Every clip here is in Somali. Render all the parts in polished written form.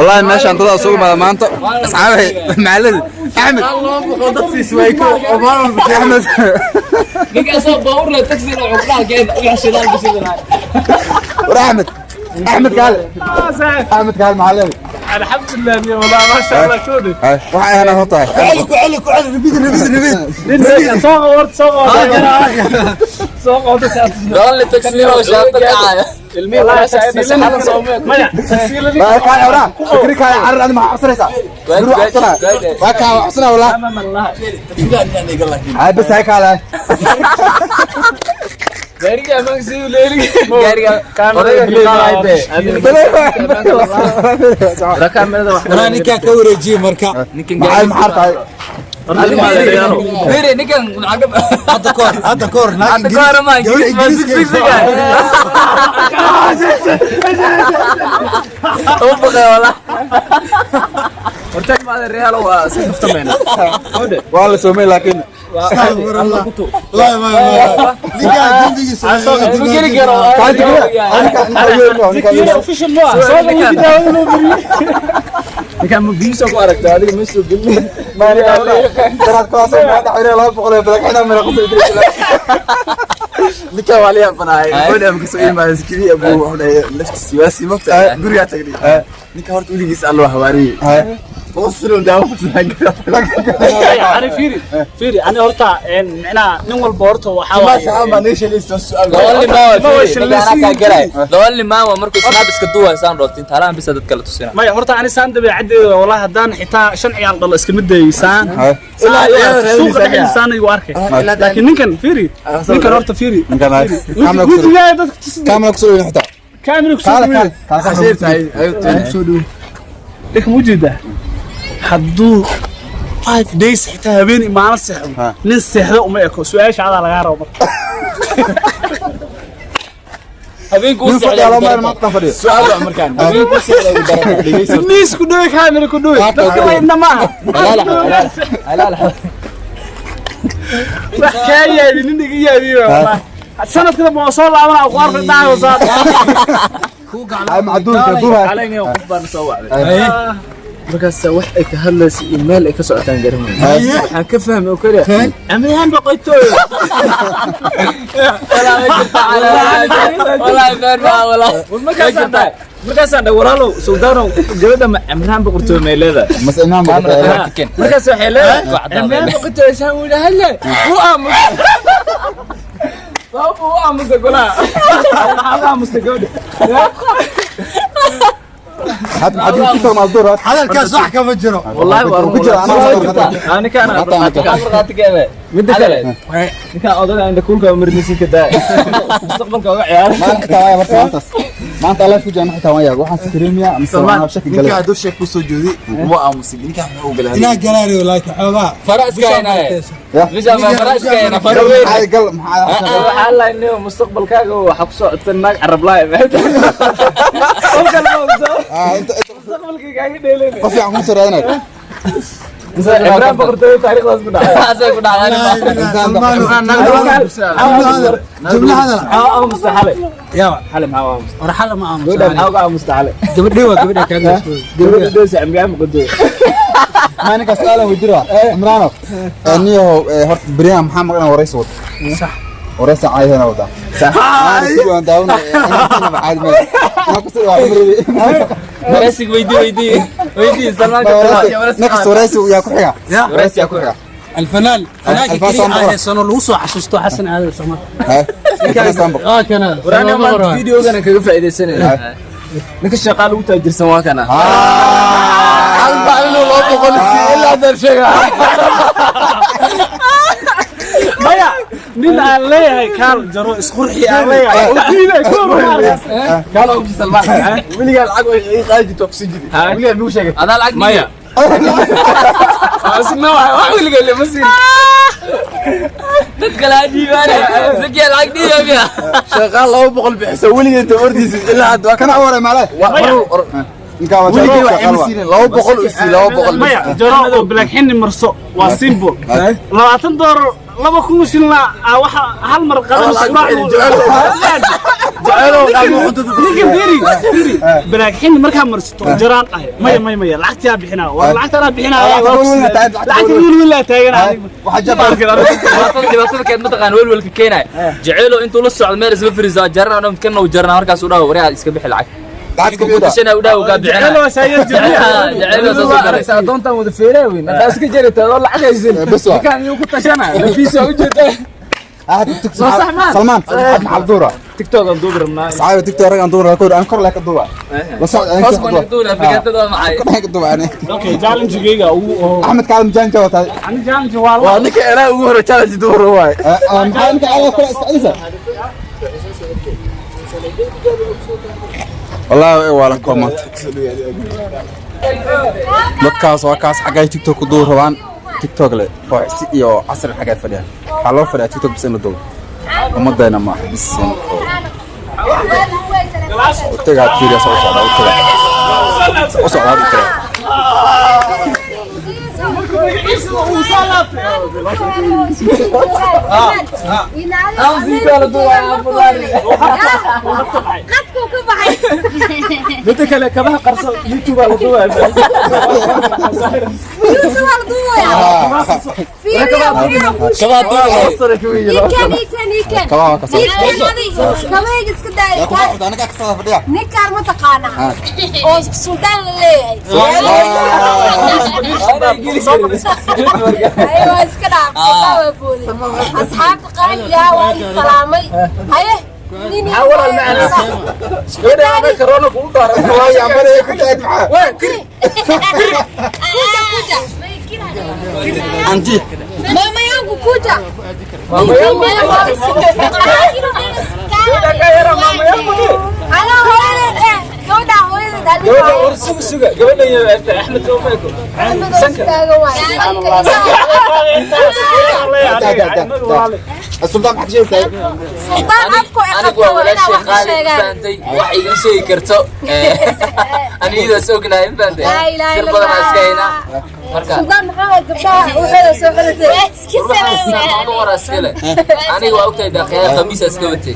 Wallahi meeshaan dad isugu imaada maanta, asxaabe. Macallin Axmed, Axmed. Ninka asoo baabuur leh, taxi leh, wuxuu ku dhaha keen wax shidaal bishida. War Axmed, Axmed kaale, Axmed kaale, macallin. الحمد لله والله، ما شاء الله، شو waxay ahna horta. Ku celi, ku celi, repeat, repeat, repeat. Soo qort, soo qort, soo qort. Doonle taxi oo shaabta kacaya. Ilmihi maya taxi. Waa kaale, waraa fikri kaale, carar. Adi maxaa cabsanaysaa? Fikri waa cabsanaa, waa kaa waa cabsanaa wallah. Hay bas, hay kaale. Gaariga amaanka siduu leeli. Gaariga odayga ka qaadayde. Waraa ninkaa ka wareejiye marka. Maxay maxaa tahay? Fiiri ninkan lacag. Hadda kahor, hadda kahor naag Hadda kahor ma gabadh Ingiriis ma Ingiriiska sig sig sig. U baqay wallah. Horta imaada Real waa iska kaftamayna. Waa la soomay laakiin. Astagfirullah. La ma ma ninkaa dembigiisa. Ma geli karo. Official ma soo Ninkaan ma views ku aragta adiga ma soo gelin. Ninkaan waa la yaabanahay. Gabadha ma kasoo imaada sikidii abuu wuxuu dhahay laftiisi waa sii mogta gurigaa tagnay. Ninka horta weligiis alla waa hawaariyey. 100 sano daawo fursanaa. Ani fiiri, fiiri, ani horta micnaha nin walba horta waxaa waaye saxaan baa naga sheegaysa su'aal. Laba limaa waa fiiri. Ninkaan anaa kaa garay. Laba limaa waa markuu snap iska duway saan dhooftin taalahan bisa dadka la tusina. Maya, horta ani saan dabeecaddeeda wallahi haddaan xitaa shan ciyaal dhalo iskama dayay saan suuqa dhexdiisa saan igu arkay, laakiin ninkan fiiri, ninkan horta fiiri. Ninkan wejigaa dadka tusi. Kaamera kusoo dhaweyna xitaa. Kaamera kusoo kaale dhaweey. Kaale kaale. Kusoo dhaweey ninka, ma ujeedaa? Hadduu 5 days xitaa habeen imaano seexdo, nin seexdo uma eko. Su-aasha adaa lagaa rabo marka. Habeenku u Nin fadhiya loo socday. maayo maanta fadhiyo. Su'aal waa markaan. Habeenku u socday ugu daran. Miis ku dhawe, kaamera ku dhawe, dadka waydna maaha. Wax kaa yaabi, nin iga yaabiye wallahi. Sanadka dambe waa soo laabanaa ku arka dhacayo saa. Ay macduulka duha. Calayna qof baan soo wacday. Markaas wax ay ka hadlaysa iyo meel ay ka socotaan garan waayo. Waxaan ka fahmay oo kaliya Amrihan boqortooyo. Walaa ma jirta walaa beer ma walaa. Markaasaan dhahay, markaasaan dhahay, walaalow Suldaanow, gabadha ma Amrihan boqortooyo may leedahay? Mas imaam. Markaas waxay leedahay Amrihan boqortooyo saan wada hadlay. Wuu aamusay. Sabab uu aamusay golaha. Maxaa u aamustay gabadha? Had macduul ku maal duur. Hadalkaas wax kama jiro. Wallahi waa ku jira anaa. Ani kana midda kale, ninkaan odaga inta kulka marnisin ka daa mustaqbalka uga ciyaar. Maanta xitaa waa horta maantaas. Maanta Allah ku jana xitaa waan yaab. Waxaan sikreemiya mise waan shaki galay. Ninka hadduu sheeg kusoo joodi waa aamusay, ninka muxuu galay? Inaa galaariyo laakiin xoogaa. Fara iska haynaaye. Bisa ma fara iska hayna fara weyn. Maxay gal maxaa? Waxaa la inuu mustaqbalkaaga waxa ku soo codsan naag carab laay. Ah, inta mustaqbalkaaga dheeleyna. Qof fiican kuma soo raadinay. Ibrahim boqortooyo taariikhdaas ku dhacay. Asay ku dhacday. Jumla hadal. Maxaa aamusta xalay? Yaa. Xalay maxaa aamusta? War xal ma aamusa. Gabadha maxaa uga aamusta xalay? Gabadhii waa gabadha kaaga. Gabadha dhoosa Ibrahim boqortooyo. Ma ninka su'aalan weydiraa Imraano niyahow, horta beryahan maxaa maqlan? Waraysi wada. Sax. Waraysi caayahana wada. Sax. Waan daawanay inaan caadi ma inaan ku soo waa cumriga. Waraysiga weydii, weydii, weydii Salmaan ka Waraysi next, waraysi yaa ku xiga? Ya. Waraysi yaa ku xiga? الفنان فنانka الفنان kaliya Sambor. aan haysano lagu soo xasuusto Xasan Aadan Samad. Ha, Alfaan Sambor. Ah, kana. Waraani maanta videogana kaga faa'iidaysanayna. Ninka shaqaa lagu taajirsan waa kana. Hal maalin oo 200 sii ilaa hadaan sheegaa. Maya, nin aan leeyahay kaal jaro isqurxi aan leeyahay oo diiday kuwa. Kaala ogji Salmaan, weligaa lacag way ii qaadi jirto ku sii jiri, weligaa muu sheegay? Adaa lacag. Maya. Asna wax weligaa lama siin. Dad kale ha dhiibaane. Zakiya lacag dhiibaya. Shaqaa 200 bixisa weligaa inta ordiisa ilaa hadda waa kana waray maalay ninka waa weligii wax ima siinin 200 u sii 200. Maya, jaro oo black xini marso waa simple, $20. 2,000 shilin waxa hal mar qadan ninka beri beri baraagxin markaa marsato jaraan dhahay maya maya maya lacagtaa bixinaa war lacagta anaa bixinaa lacagta wiil wiil taagan dhibaatada keed mataqaan welwelka keenaya jaceylo intuu la socdo meel isla fariisaa jarana dhan kana uu jarana markaas uu dhaho waryaa iska bixi lacag kutashana u dhaho kaa bixina jaceylo soo galay adoontan wada feeraa weyn haddaa iska jarita oo lacag haysan ninkaan iyuu ku tashana lafiisa u jeeda سلمان مع الدورة TikTok aan duubi rabnaa صعب تيك توك aan duura aan kor leh ka duuba la socod aan hoos baan ka duula fikradada maxay kor ka duuba ani okay challenge-gayga ugu Ahmed kaalim jaan jawaabta ani challenge waa waa ninka anaa ugu hore challenge duur waay maxaa ninka ayaa kula iska celisa والله waa la comment dadkaas waa kaas xagay TikTok ku duur rabaan TikTok le fooxsi iyo casri xagay fadhiyaan waxaa loo fadhiyaa TikTok bis in la duubo ummadayna ma aha bis in utagaa fiiriya soo socda utagaa u socda utagaa midda kale kabaha qarso YouTube aa la duubaya ninkaan ma taqaanaa oo suldaan la leeyahay waa iska dhaaf suldaan waa boolay asxaabta qaaligaa waa i salaamay haye Mama yangu kuja. Mama yangu. Ana hooyadeed eh gabadha hooyadeed adiga. Gabadha war suga suga gabadha iyo Axmed Soomeeko. Sanka. السلطان maxaa sheegtay Sultaan afku ay anigu waa walaashay qaali fahantay wax iga sheegi karto anigadaas ognahay ma fahantay sir badan aan iska haynaa marka Sultaan maxaa waay gabdhaha waxooda soo xiratay warwaxaasama waraa iskale aniga waa ogtahay daaqyaha khamiisa iska watay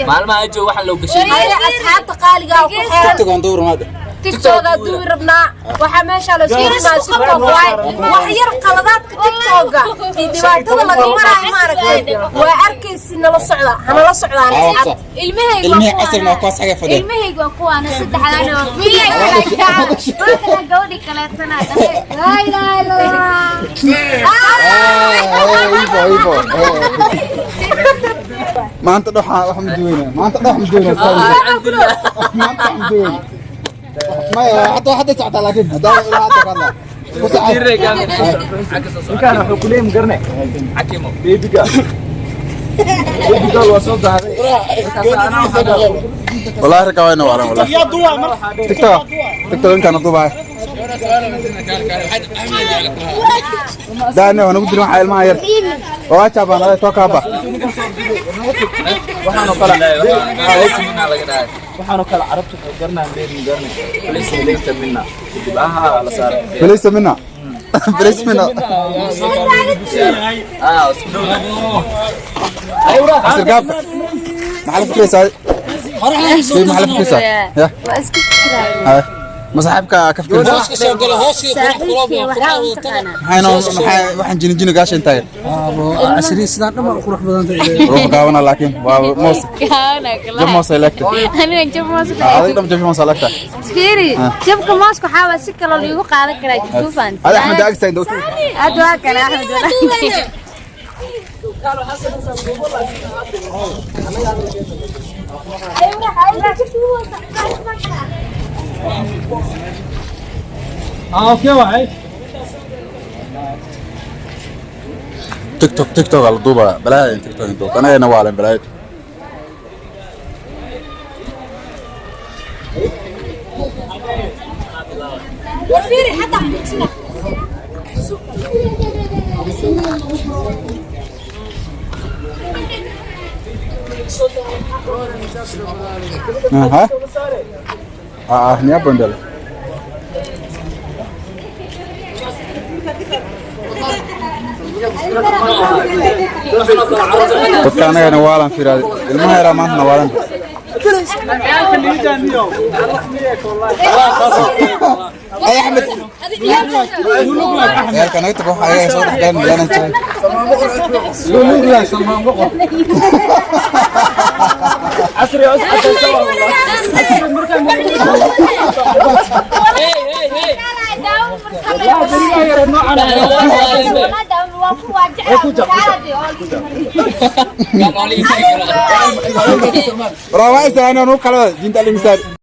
maalmaha ajo waxaan loo gashay haye asxaabta qaaliga ku xeeran TikTok aan duur maada TikTok-ga duubi rabnaa waxaa meesha la isku yimaa TikTok waay wax yar qaladaadka TikTok-ga iyo dhibaatada laga maraayo maaragtay waa arkaysi nala socda hanala socdaan asxaabta ilmihii casrina waa kuwaas xagay fadhiya ilmahayga waa kuwaana saddexdaana waa gabadhi kaleetana laa ilaaha illa ibo ibo maanta dhoxa wax ma duweyna maanta dhox ma duweyna maanta wax ma duweyna maya hadda hadda socdaa laakiin hadda ilaa hadda ka hadlaa ninkaan wuxuu ku leeyahay magarne baby girl baby girl waa soo dahday والله ركا وين ورا والله تيك توك تيك توك كان duubaya daane waan ugu dirin waxaa ilmaha yar waa jaabaan aday too kaaba waxaan oo kale waxaan oo kale carabta waxay garanayaan beer magarne laysa laysa minna kadib aha la saaray فليس منا فليس منا عصر قاب maxaa la fikraysaa maxaa la fikraysaa ya waa iska fikiraya ma saaxiibka ka fikiraysaa saaxiibkay waxaa u taqaanaa maxayna maxay waxaan jini jini gaashan tahay casriin sidaan dhammaan u qurux badan tahay ruux gaabana laakiin waa moos Kaana kala. jab moos ay leegtay Aniga jab moos adig dham jab moos ay leegtay Fiiri, jabka mooska waxaa waa si kaloo liigu qaadan karaa jituufan. hada axmed agsta inta Aad waa kale Axmed walaalkay. Okay waay tiktok tiktok ala duuba balaayo in tiktok intuu anagana waa len balaayo Fiiri xataa kutusina. ha ah niya bundle Dadka anagana waalan fiiraaday, ilmaha yaraa maantana waalan. Ay Axmed, ciyaalka naga tag, waxa ayaga soo dhex galan magaalan jiray. Salmaan Boqor. Waraa waa istaan anu kala diinta alinsaar.